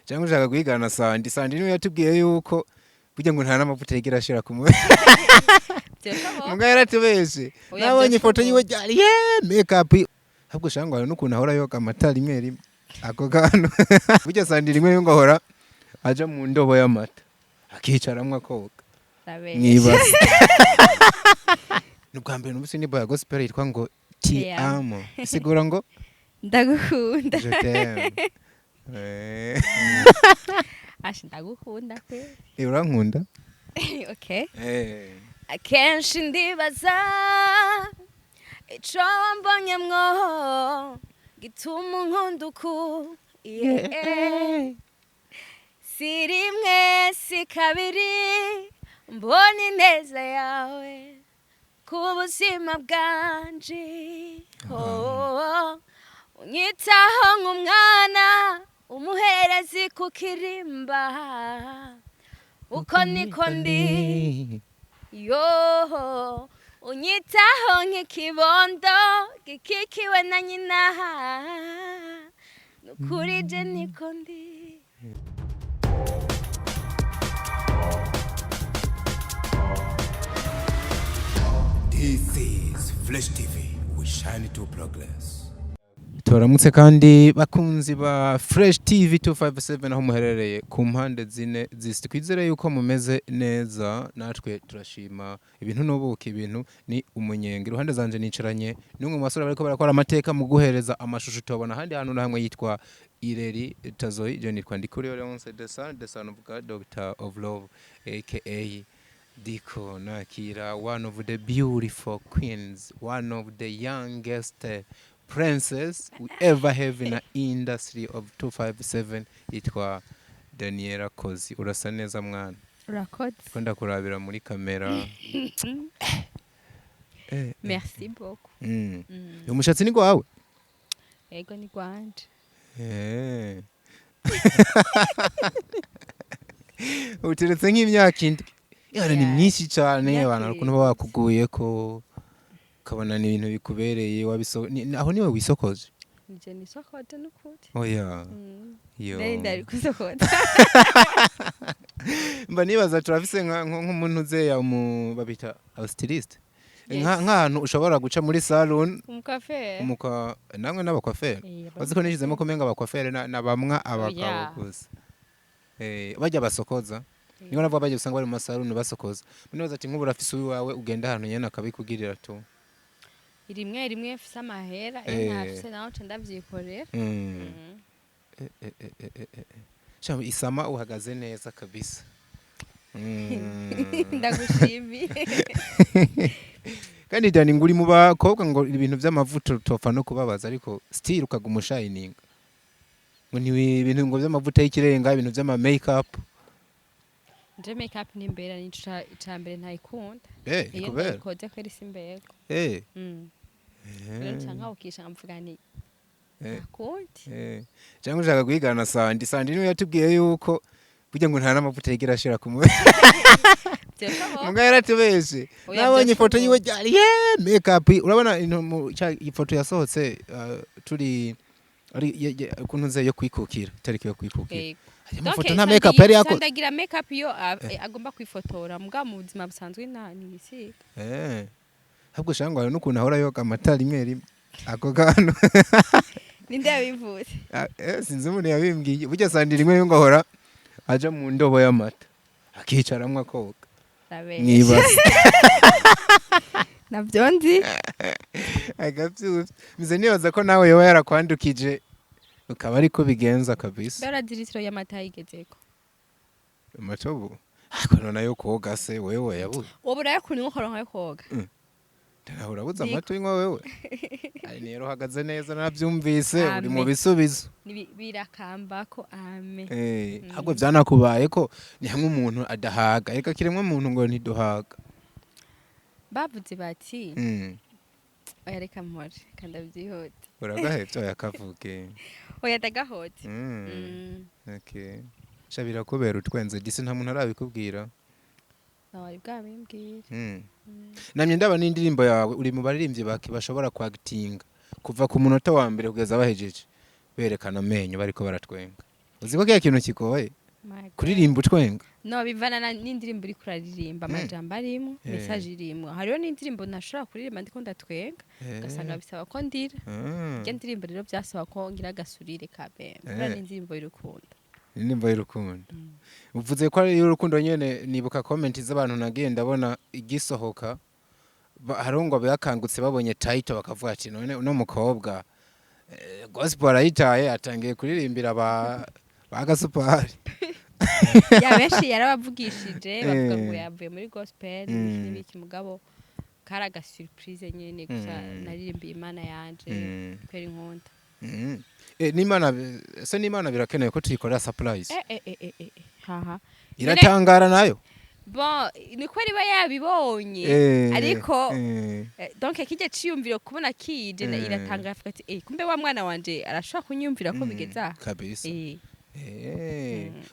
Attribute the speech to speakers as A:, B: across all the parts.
A: Cyangwa ushaka guhigana Sandi? Sandi niwe yatubwiye yuko burya ngo nta n'amavuta yigera ashira ku mubiri.
B: Byoshoboka.
A: Muga yaratubeshe.
B: Oya,
A: Nabonye ifoto yiwe
B: byoshoboka.
A: ryari ye make up, ahubwo ushanga hari n'ukuntu ahora yoga amata rimwe rimwe. Ako kantu burya Sandi rimwe ngo ahora aja mu ndobo y'amata akicaramwo akoga.
B: Urabesha.
A: Mwibase ni ubwa mbere numvise indirimbo ya gospel yitwa ngo "Ti
B: Te amo."
A: amo, isigura ngo
B: Ndagukunda.
A: Je t'aime.
B: Asha, ndagukunda kwe.
A: Urankunda?
B: Okay. Akenshi ndibaza ico wambonyemwo gituma unkunda uku, yeah. Si rimwe si kabiri mbona ineza yawe ku buzima bwanje, oh. Unyitaho nk'umwana umuherezi ku kirimba, uko niko ndi yo. Unyitaho nk'ikibondo gikikiwe na nyina, nukuri je niko ndi.
C: This is Flash TV. We shine to progress.
A: Tubaramutse kandi bakunzi ba Fresh TV 257 aho muherereye ku mpande zine z'isi. Twizere yuko mumeze neza, natwe turashima. Ibintu n'ubuki, ibintu ni umunyenga. Iruhande zanje nicaranye n'umwe mu basore bariko barakora amateka mu guhereza amashusho tubona ahandi hantu na hamwe, yitwa Ireri Tazoyi. Je nitwa Ndikuriyo Leonce Desan, the son of God, Doctor of Love, aka Diko. Nakira one of the beautiful queens, one of the youngest princess we ever have in the industry of 257, yitwa Daniela Kozi. Urasa neza mwana.
B: Urakoze.
A: Ko ndakurabira muri kamera.
B: Merci beaucoup.
A: Umushatsi ni gwawe?
B: Ego, ni gwanje.
A: Uteretse nk'imyaka 7 yana ni myinshi cyane.
B: Imyaka
A: Abantu ukuntu baba bakuguye ko ukabona ni ibintu bikubereye aho niwe wisokoje?
B: Nije nisokoje nukuri.
A: Oya. Yo.
B: Nari ndari kusokota.
A: Mba nibaza turafise nk'umuntu uzeya mu babita abastyliste.
B: Yes.
A: Nk'ahantu ushobora guca muri salon.
B: Umukwaferi.
A: Umuka namwe n'abakwaferi. Bazi ko nishizemo ko menga abakwaferi na bamwa abagabo
B: Oya.
A: gusa. Bajya basokoza. Niho navuga bajya usanga bari mu masalon basokoza. Nibaza ati nk'ubu urafise uwiwawe ugenda ahantu nyene akabikugirira tu.
B: Rimwe rimwe mfise amahera, iyo ntafise naho nca ndavyikorera.
A: Sha, isama uhagaze neza kabisa.
B: Ndagushimiye.
A: Kandi Dani ngo uri mu bakobwa ngo ibintu by'amavuta utopfa no kubabaza, ariko still ukaguma ushininga. Ngo ni ibintu ngo by'amavuta y'ikirenga, ibintu by'ama make up.
B: Nje make up nimbera, ni ica mbere ntayikunda.
A: Ni
B: Iyo
A: kubera.
B: ndayikoze kweri simbego. Rero nca nkawukisha nkavuga nti ntakundi.
A: Cyangwa ushaka guhigana Sandi? Sandi niwe yatubwiye yuko burya ngo nta n'amavuta yigera ashira ku mubiri.
B: Byoshoboka.
A: Muga yaratubeshe.
B: Oya,
A: Nabonye ifoto yiwe
B: byoshoboka.
A: ryari ye make up, urabona ifoto yasohotse turi ari ukuntu nze yo kwikukira, itariki yo kwikukira.
B: Yego.
A: Ayo
B: Donc,
A: mafoto nta make up yari yakoze.
B: Sandagira make up iyo agomba kwifotora, muga mu buzima busanzwe nta ntiyisiga.
A: Ahubwo ushanga hari n'ukuntu ahora yoga amata rimwe rimwe. Ako kantu.
B: Ninde yabivuze?
A: Ah, sinzi umuntu yabimbwiye. Burya Sandi rimwe ngo ahora aja mu ndobo y'amata akicaramwo akoga.
B: Urabesha.
A: Mwibase.
B: Navyo nzi.
A: Agavyutse mize nibaza ko nawe yoba yarakwandukije ukaba ariko bigenza kabisa.
B: Mbere litiro y'amata yigezeko.
A: Amatobo ariko none yo koga se wewe yabuze?
B: Wowe urayakunywa ukaronka yo koga.
A: Nawe urabuze
B: Niko.
A: amata unywa wewe. Ari rero uhagaze neza, nabyumvise uri mu
B: Amen.
A: bisubizo.
B: Birakambako ame.
A: Ahubwo vyanakubaye ko ni hamwe umuntu adahaga, reka kiremwa muntu ngo ntiduhaga.
B: Bavuze bati oya, reka mpore kandi ndavyihute.
A: Uragahevye? Oya, kavuge.
B: Oya, ndagahote.
A: Okay. Sha, birakubera utwenze disi, nta muntu arabikubwira.
B: Nawe wari bwabimbwire.
A: Namye ndaba n'indirimbo yawe, uri mu baririmbyi bake bashobora kwagitinga kuva ku munota wa mbere kugeza bahejeje berekana amenyo bariko baratwenga. Uzi ko kiya kintu kigoye?
B: My God.
A: Kuririmba utwenga.
B: No, bivana n'indirimbo uriko uraririmba, amajambo arimwo, message irimwo. Hariho n'indirimbo ntashobora kuririmba ndiko ndatwenga, ugasanga bisaba ko ndira. Iryo ndirimbo rero byasaba ko ngira agasurire ka bembe, kubera n'indirimbo y'urukundo.
A: Indirimbo y'urukundo. Uvuze ko ari iy'urukundo nyene, nibuka comment z'abantu nagiye ndabona igisohoka. Hariho ngo bakangutse babonye title bakavuga ati: "None uno mukobwa gospel arayitaye, atangiye kuririmbira ba gasupari."
B: Ya, benshi yarabavugishije, bavuga ngo yavuye muri gospel n'ibiki n'ibiki, mugabo kari aga surprise nyene gusa. Naririmbiye Imana yanje kubera inkunda.
A: N'Imana ese n'Imana birakenewe ko tuyikorera surprise?
B: Haha.
A: Iratangara nayo.
B: Bon, niko riba yabibonye, ariko donc kijya ciyumviro kubona kije iratangara, avuga ati: "Eh, kumbe wa mwana wanje arashobora kunyumvira ko bigeze aha."
A: Kabisa.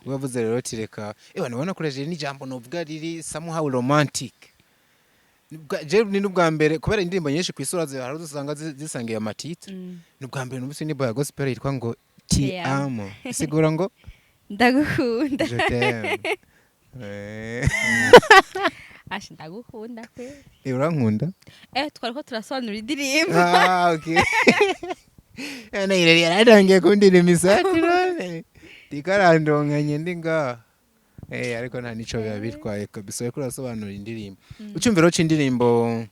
A: Wavuze rero ati reka ewa nabona koresheje n'ijambo novuga riri somehow romantic. Je ni n'ubwa mbere, kubera indirimbo nyinshi ku isura hari usanga zisangiye ama titre. Ni ubwa mbere numvise indirimbo ya gospel yitwa ngo Ti
B: Te amo.
A: amo, isigura ngo
B: Ndagukunda.
A: Je t'aime.
B: Asha, ndagukunda kwe.
A: Urankunda?
B: Twariko turasobanura indirimbo.
A: Ah, okay. None rero yaratangiye kundirima isati, none ndikarandonganye ndi ngaha. Ariko nta nico biba bitwaye kabisa, uriko urasobanura indirimbo. Icyumviro c'indirimbo,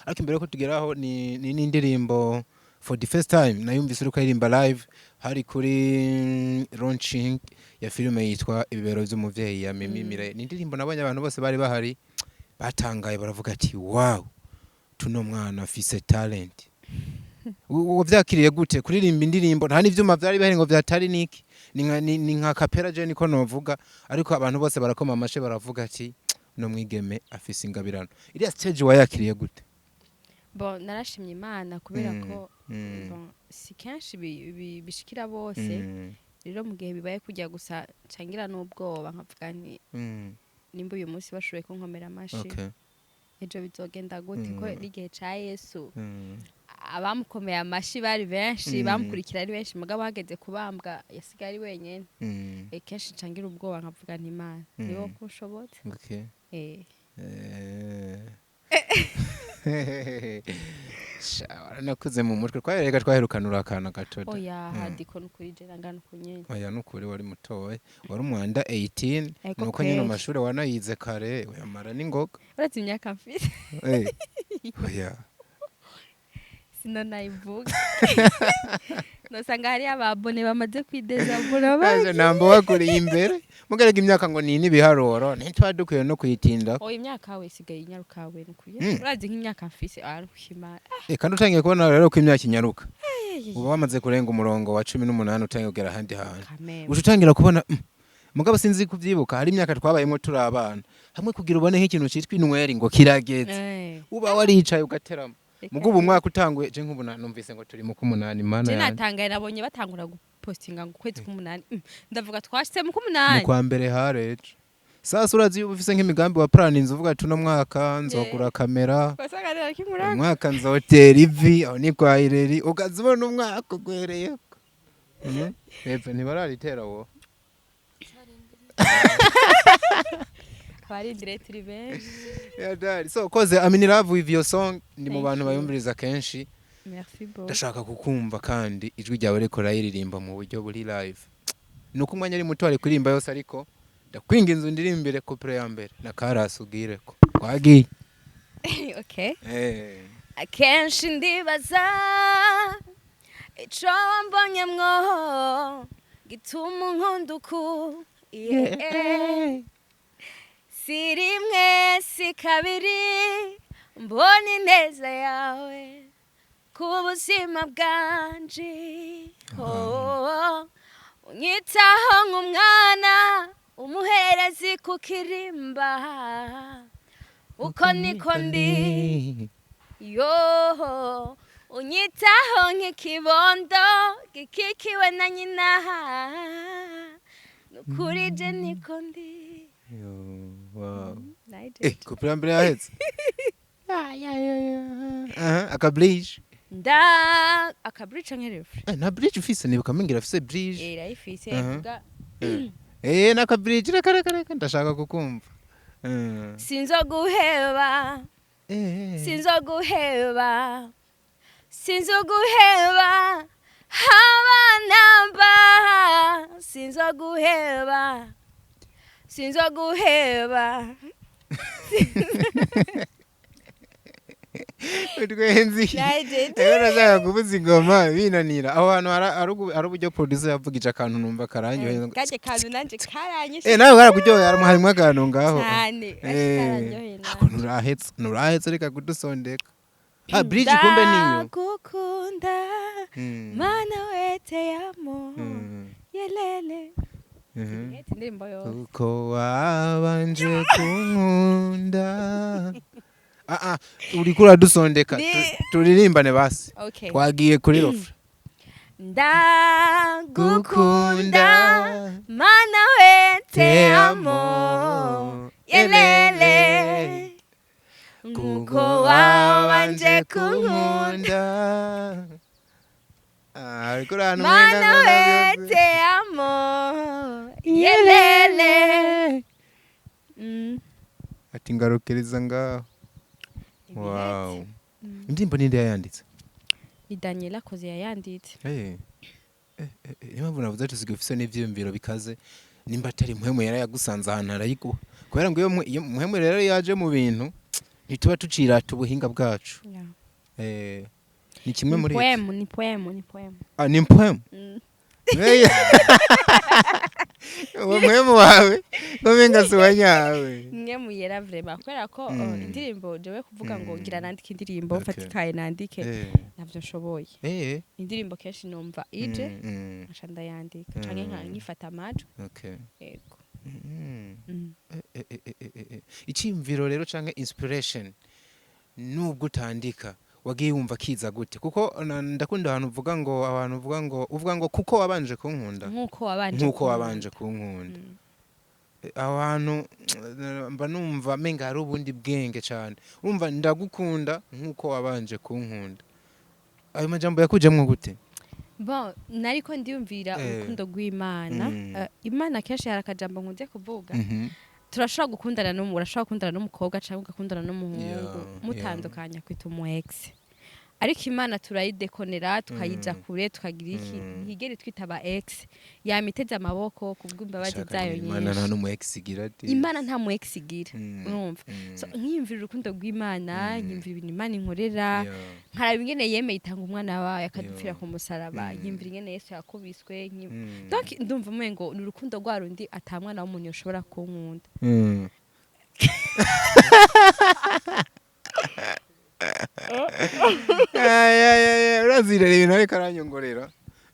A: ariko imbere yuko tugeraho, ni n'indirimbo for the first time nayumvise uriko aririmba live, hari kuri launching ya filime yitwa Ibibero vy'Umuvyeyi ya Mimi Mireille. Ni indirimbo nabonye abantu bose bari bahari batangaye, baravuga ati: "Wow, tuno mwana afise talent." Uwo vyakiriye gute kuririmba indirimbo nta n'ivyuma vyari bihari ngo vyatari niki, ni nka capella, je niko novuga, ariko abantu bose barakoma amashe, baravuga ati: "No mwigeme afise ingabirano." Iriya stage wayakiriye gute?
B: Bon, narashimye Imana kubera ko bon, si kenshi bishikira bose. Rero mu gihe bibaye kujya gusa, cangira n'ubwoba, nkavuga nti: "Nimba uyu munsi bashoboye kunkomera amashi, ejo bizogenda gute?" Ko n'igihe ca Yesu abamukomeye amashi bari benshi, bamukurikira ari benshi, mugabo hageze kubambwa yasigaye ari wenyene. Kenshi ncangira ubwoba, nkavuga nti: "Imana, ni wowe kunshobotse."
A: Sha, waranakuze mu mutwe, twahereka twaherukanura akana gatoda.
B: Oya, hadiko nukuri je nangana uku nyene.
A: Oya, nukuri wari mutoya, wari umwanda 18.
B: Ego.
A: Nuko nyine
B: Kweri.
A: amashuri wanayize kare, uyamara n'ingoga.
B: Uretse imyaka mfise.
A: Oya.
B: Sinanayivuga, nosanga hariyo ababone bamaze kwidezabura.
A: Aje namba wakuriye imbere mugarega imyaka ngo ni n'ibiharuro, ntitwa dukwiye no kuyitinda.
B: Oya, imyaka we isigaye inyaruka we, nukuri. Urazi nk'imyaka mfise aruhima.
A: Kandi utangiye kubona rero ko imyaka inyaruka, uba wamaze kurenga umurongo wa 18, utangiye kugera ahandi hantu.
B: Kameme.
A: Uca utangira kubona mugabo sinzi kuvyibuka, hari imyaka twabayemo turi abana hamwe, kugira ubone nk'ikintu citwa inweri ngo kirageze, uba waricaye ugaterama. Mugo ubu umwaka utanguye, je nk'ubu numvise ngo turi mu k'umunani, Mana
B: Je
A: yanje.
B: natangaye, nabonye batangura gupostinga ngo ukwezi k'umunani. Ndavuga twashitse mu
A: Mu
B: k'umunani.
A: kwa mbere harejo. Sasa urazi iyo uba ufise nk'imigambi wa plan inzu, uvuga ati: "Uno mwaka nzogura kamera,
B: Wasanga rero kimuraka.
A: umwaka nzotera ivi aho ni kwa Ireri," ukaza ubona umwaka ugwereyeko. Epfo ntibararitera wo.
B: Abarindiriye turi benshi.
A: Yeah, daddy. So koze, I'm in love with your song, ndi mu
B: Thank
A: bantu
B: you.
A: bayumviriza kenshi.
B: Merci beaucoup.
A: Ndashaka kukumva kandi ijwi ryawe riko rayiririmba mu buryo buri live. Nuko umwanya ari muto, ari kuririmba yose, ariko ndakwinga inzu ndirimbire couplet ya mbere na chorus, ubwireko twagiye.
B: Okay. Akenshi ndibaza ico wambonyemwo gituma unkunda uku, yeah. Si rimwe si kabiri mbona ineza yawe ku buzima bwanje, oh, unyitaho nk'umwana umuherezi ku kirimba, uko niko ndi yo, unyitaho nk'ikibondo gikikiwe na nyina, nukuri je niko ndi.
A: Yo, wow.
B: Naije.
A: Couplet ya mbere yahetse. Aha, aka bridge.
B: Nda aka bridge canke refrain?
A: Eh, nta bridge ufise? Nibuka mengira afise bridge.
B: Eh, irayifise. Ivuga
A: Eh, naka bridge, reka reka reka, ndashaka kukumva.
B: Sinzoguheba. Sinzoguheba, sinzoguheba haba namba, sinzoguheba, sinzoguheba.
A: Utwenzi.
B: Naje.
A: Rero nashaka kuvuza ingoma binanira aho hantu hari uburyo producer yavugije akantu numva karanyoheye.
B: Kajye kantu nanje karanyishe.
A: Eh, nawe karakuryoheye, harimwo akantu ngaho.
B: Cyane. Karanyoheye.
A: Ako nturahetse, nturahetse, reka kudusondeka. Ah, bridge kumbe niyo.
B: Ndagukunda, mana wete yamo, yelele. Indirimbo yose.
A: Uko wabanje kunkunda. Ah ah, uriko uradusondeka. Turirimbane basi.
B: Okay.
A: Twagiye kuri refrain.
B: Ndagukunda, mana wete amo, yelele, nkuko wabanje kunkunda.
A: Ah, uriko urahantu
B: mana
A: umenga ngo navyo-
B: wete amo, yelele.
A: Ati ngarukiriza ngaho. Wow, indirimbo ninde yayanditse?
B: Ni Daniela Koze yayanditse.
A: Niyo mpamvu navuze ati usigaye ufise n'ivyiyumviro bikaze, nimba atari Mpwemu yarayagusanze ahantu arayiguha, kubera ngo iyo Mpwemu rero yaje mu bintu, ntituba tucirata ubuhinga bwacu. Eh, ni kimwe
B: Ni
A: muri ivyo.
B: poem, ni poem, ni poem.
A: Ah, ni poem. Uwo Mpwemu wawe ngo si uwanyawe.
B: Mwe muyera vraiment, kubera ko indirimbo, jewe kuvuga ngo ngira nandike indirimbo, mfate ikaye nandike, navyo nshoboye. Indirimbo kenshi numva ije, nkaca ndayandika canke nkifata amajwi. Yego.
A: Icyiyumviro rero canke inspiration, nubwo utandika, wagiye wumva kiza gute? Kuko ndakunda ahantu uvuga ngo, abantu uvuga ngo kuko wabanje kunkunda.
B: Nkuko wabanje
A: nkuko
B: kunkunda.
A: Wabanje kunkunda. Aho hantu mba numva menga hari ubundi bwenge cyane. Urumva, ndagukunda nkuko wabanje kunkunda, ayo majambo yakujemwo gute?
B: Bon, nariko ndiyumvira urukundo rw'Imana. Imana kenshi hari akajambo nkunze kuvuga. Turashobora gukundana n'umu urashobora gukundana n'umukobwa cyangwa ugakundana n'umuhungu, mutandukanya kwita umu ex, ariko Imana turayidekonera, tukayija kure, tukagira iki, ntigere twita aba ex, yamiteze amaboko kubw'imbabazi
A: Shaka
B: zayo
A: Imana nta
B: nyinshi.
A: n'umu ex igira ati.
B: Imana nta mu ex igira. Urumva? So nkiyumvira urukundo rw'Imana, nkiyumvira ibintu Imana inkorera, nkaraba ingene yemeye itanga umwana wayo akadupfira ku musaraba, nkiyumvira ingene Yesu yakubiswe, donc ndumva umengo ni urukundo rwa rundi ata mwana w'umuntu yoshobora kunkunda.
A: Ay, ay, ay, ay, urazirera ibintu ariko aranyongorera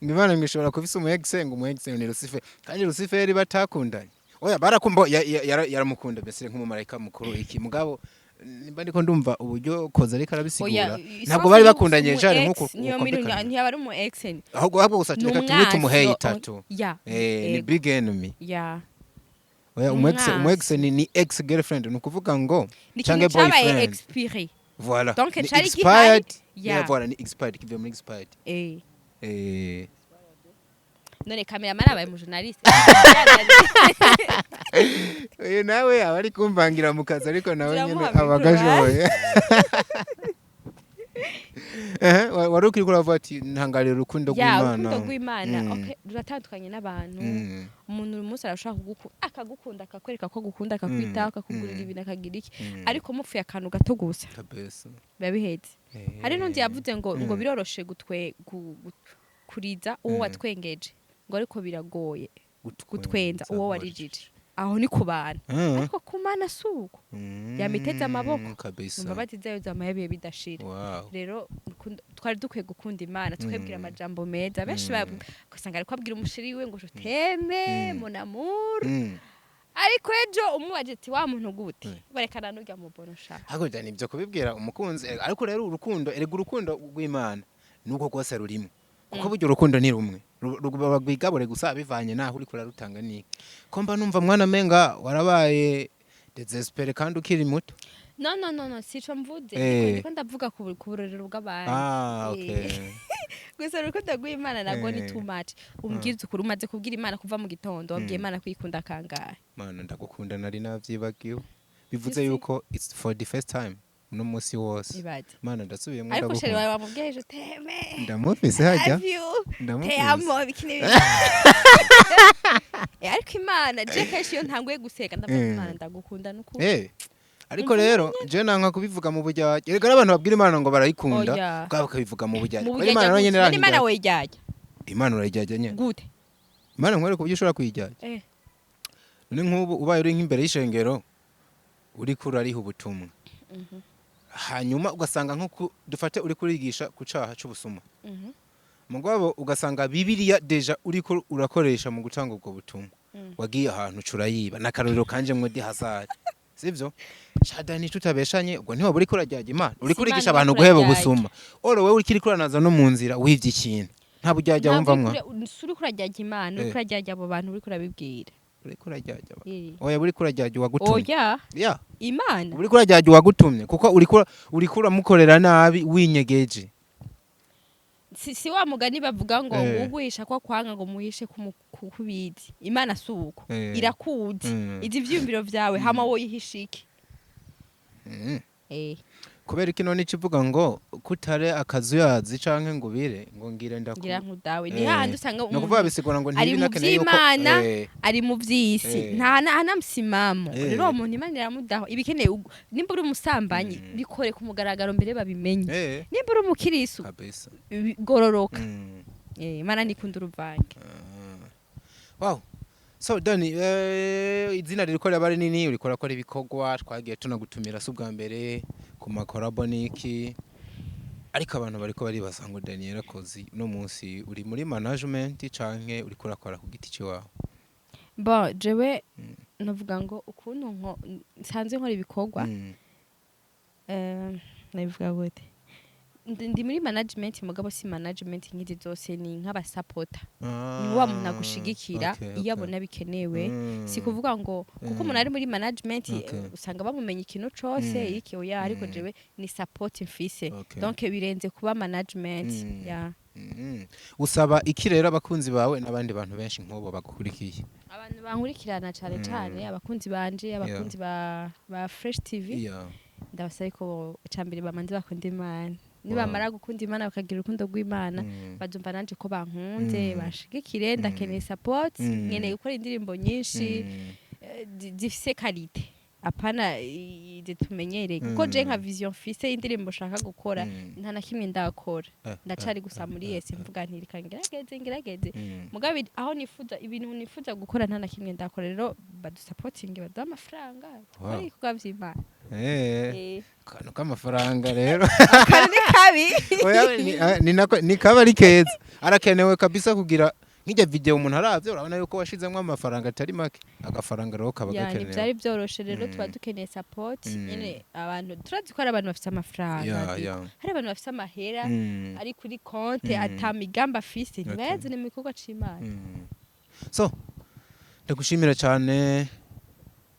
A: ngo Imana ngo ishobora kuba ifise umu ex, ngo umu ex ni Lucifer, kandi Lucifer batakundanye. Oya, barakumva, yaramukunda mbese nk'umumarayika mukuru iki, mugabo nimba ndiko ndumva uburyo Koza ariko arabisigura, ntabwo bari bakundanye jare nk'uko
B: niyo
A: ukomvikana.
B: ntiyaba ari umu ex.
A: Ahubwo gusa
B: Ni
A: reka tumwite
B: umwansi,
A: umuheyi tatu. Eh, ni big enemy. Oya, umu ex, umu ex ni ex girlfriend, ni ukuvuga ngo
B: Ni
A: canke
B: ikintu cabaye
A: boyfriend.
B: expiré.
A: Voilà.
B: Donc,
A: Ni
B: cari gihari.
A: expired. Yeah, voilà, ni expired, kivuye muri expired.
B: None cameraman abaye mu journaliste.
A: Uyu nawe aba ari kumvangira mu kazi, ariko nawe nyine
B: Turamuha
A: aba
B: mikoro.
A: agashoboye. Wari ukiri kuravuga ati ntangarira urukundo
B: Ya,
A: rw'Imana.
B: urukundo rw'Imana, okay, ruratandukanye n'abantu. Umuntu uyu munsi arashobora akagukunda, akakwereka ko agukunda, akakwitaho, akakugurira ibintu, akagira iki, ariko mupfuye akantu gato gusa,
A: Kabisa.
B: biba biheze. Hari n'undi yavuze ngo biroroshe kuriza uwo watwengeje, ngo ariko biragoye gutwenza uwo warijije. Aho ni ku bantu, ariko ku Mana si uko. Yamiteze amaboko.
A: Kabisa.
B: Imbabazi zayo zamaye ibihe bidashira. Rero twari dukwiye gukunda Imana, tukabwira amajambo meza. Benshi ugasanga ariko abwira umusheri wiwe ngo je t'aime, mon amour, ariko ejo umubaje ati wa muntu gute, barekana n'urya mubono ushaka.
A: Hakurya ni ibyo kubibwira umukunzi, ariko rero urukundo, erega urukundo rw'Imana nuko rwose rurimo, kuko burya urukundo ni rumwe, rwigabure gusa bivanye naho uriko urarutanga. Niki ko mba numva mwana menga warabaye désespéré kandi ukiri muto?
B: No, no, no, no, sico mvuze. Ndiko ndavuga ku burorero bw'abandi.
A: Ah, okay.
B: Gusa urukundo rw'Imana nabwo ni too much. Umbwize ukuri, umaze kubwira Imana kuva mu gitondo, wabwiye Imana kwikunda kangahe?
A: Mana ndagukunda, nari navyibagiwe. Bivuze
B: You see?
A: yuko it's for the first time uno munsi wose.
B: Ibaze.
A: Mana, ndasubiyemwo.
B: Ariko chéri
A: Ndagukunda.
B: wawe wamubwiye je t'aime?
A: Ndamufise hajya.
B: Love you.
A: Ndamufise.
B: Te amo, biki n'ibiki. Ariko Imana, je kenshi iyo ntanguye guseka ndavuga: "Imana, ndagukunda n'ukuri."
A: Ariko rero je nanka kubivuga mu buryarya. Erega abantu babwira Imana ngo barayikunda,
B: Oya.
A: bwabo bakabivuga mu buryarya.
B: Mu
A: Kubera
B: buryarya
A: Imana nayo nyene
B: gute? None Imana
A: irantijyarya.
B: woyiryarya
A: Imana urayiryarya nyene.
B: gute?
A: Imana nkwereka uburyo ushobora kuyiryarya. None nk'ubu ubaye uri nk'imbere y'ishengero, uriko urariha ubutumwa, hanyuma ugasanga nko dufate uriko urigisha ku caha c'ubusuma, mugabo ugasanga Bibiliya déjà uriko urakoresha mu gutanga ubwo butumwa, wagiye ahantu curayiba, n'akarorero kanje mwo di hasari, sivyo shadani? Tutabeshanye, ubwo ntiwaba uriko urajyaja Imana, uriko
B: Si
A: urigisha
B: Imana
A: abantu
B: uriko
A: guheba
B: urajyaja.
A: ubusuma, oro wewe uriko uranaza no mu nzira wivye ikintu, nta buryarya wumvamwo.
B: Si uriko urajyaja Imana, uriko urajyaja abo bantu uriko urabibwira.
A: Uriko urajyaja oya, uriko urajyaja uwagutumye.
B: Oya.
A: Ya.
B: Imana.
A: Uriko urajyaja uwagutumye, kuko uriko uramukorera nabi winyegeje.
B: Si wa mugani bavuga ngo uguhisha ko kwanga ngo muhishe kubizi? Imana si uko. Irakuzi, izi ivyiyumviro vyawe, hama woyihisha iki?
A: Kubera iki none ikivuga ngo kutare akazuyazi canke ngo ubire ngo ngire ndaku
B: Ngira nkudawe ni hahandi usanga
A: Ni ukuvuga
B: umuntu
A: bisigura ngo
B: ari mu
A: ntibinakeneye yuko
B: vy'Imana, ari mu vy'isi, nta hana msimamo. Rero uwo muntu Imana iramudaho ibikeneye. Nimba uri umusambanyi, bikore ku mugaragaro mbere babimenye. Nimba uri umukirisu,
A: kabisa
B: gororoka. Imana nikunda uruvange.
A: Wow. So Dani, izina ririko riraba rinini, uriko urakora ibikorwa, twagiye tunagutumira si ubwa mbere ku makorabo niki, ariko abantu bariko baribaza ngo Daniela Kozi uno munsi uri muri management canke uriko urakora ku giti ciwawe?
B: Bon, jewe novuga ngo ukuntu nsanzwe nkora ibikorwa, nabivuga gute? Ndi muri management, mugabo si management nk'izi zose, ni nk'abasapota, ni wa muntu agushigikira iyo abona bikenewe. Si kuvuga ngo kuko umuntu ari muri management, usanga bamumenya ikintu cose, iki, oya. Ariko jewe ni support mfise. Donc birenze kuba management. Ya.
A: Usaba iki rero abakunzi bawe n'abandi bantu benshi nk'ubo bagukurikiye?
B: Abantu bankurikirana cane, cane abakunzi banje, abakunzi ba Fresh TV, ndabasaba ko icambere bamanze bakunda Imana. Nibamara gukunda Imana, bakagira urukundo rw'Imana, bazumva nanje ko bankunze. Banshigikire, ndakeneye support. Nkeneye gukora indirimbo nyinshi zifise qualité, apana izi tumenyereye, kuko je nka vision mfise y'indirimbo nshaka gukora, nta na kimwe ndakora. Ndacari gusa muri yese, mvuga nti reka ngerageze, ngerageze. Mugabe aho nifuza, ibintu nifuza gukora, nta na kimwe ndakora. Rero badusapotinge, baduhe amafaranga, dukore ibikorwa vy'Imana.
A: Akantu k'amafaranga rero.
B: Akantu ni kabi.
A: Oya, ni kaba ari keza, arakenewe kabisa, kugira nk'ijya video umuntu aravye urabona yuko washizemwo amafaranga atari make. Agafaranga rero kaba
B: Ya,
A: gakenewe.
B: ntivyari vyoroshe. Rero tuba dukeneye support. Nyene abantu turazi ko hari abantu bafise amafaranga, Diko. Hari abantu bafise amahera ari kuri konte, ata migambi afise, ntibayazane mu gikorwa c'Imana.
A: So ndagushimira cyane,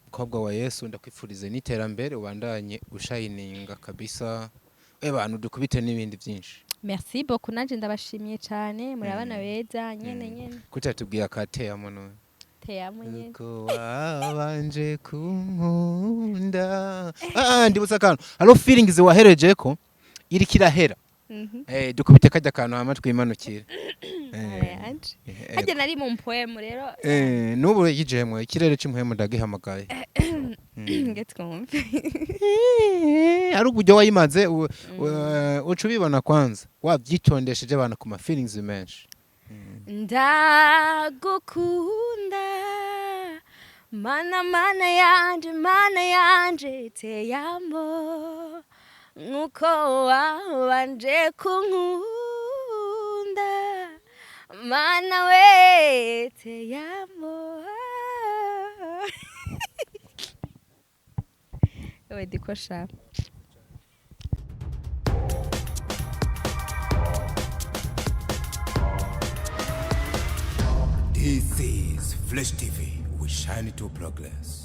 A: mukobwa wa Yesu, ndakwifurize n'iterambere, ubandanye ushayininga kabisa, bantu dukubite n'ibindi byinshi.
B: Merci beaucoup, nanje ndabashimiye cane, muri abana beza nyene. Nyene.
A: Kutatubwiye akateyamo none?
B: Teyamo nyene.
A: Uko wabanje kunkunda. Ndibutse akantu, hariho feelings wahereje ko iriko irahera. Dukubite kajya akantu hama twimanukire.
B: Anje harya nari mu mpwemu rero.
A: N'ubu yijemwe ikirere c'impuhemu ndagihamagaye.
B: Nge twumve.
A: Ari uburyo wayimaze uca ubibona kwanza wabyitondesheje abantu ku ma feelings menshi.
B: Ndagukunda Mana, Mana yanje, Mana yanje, te amo nkuko wabanje kunkunda. Mana we, te amo. We dikosha.
C: This is Flash TV. We shine to progress.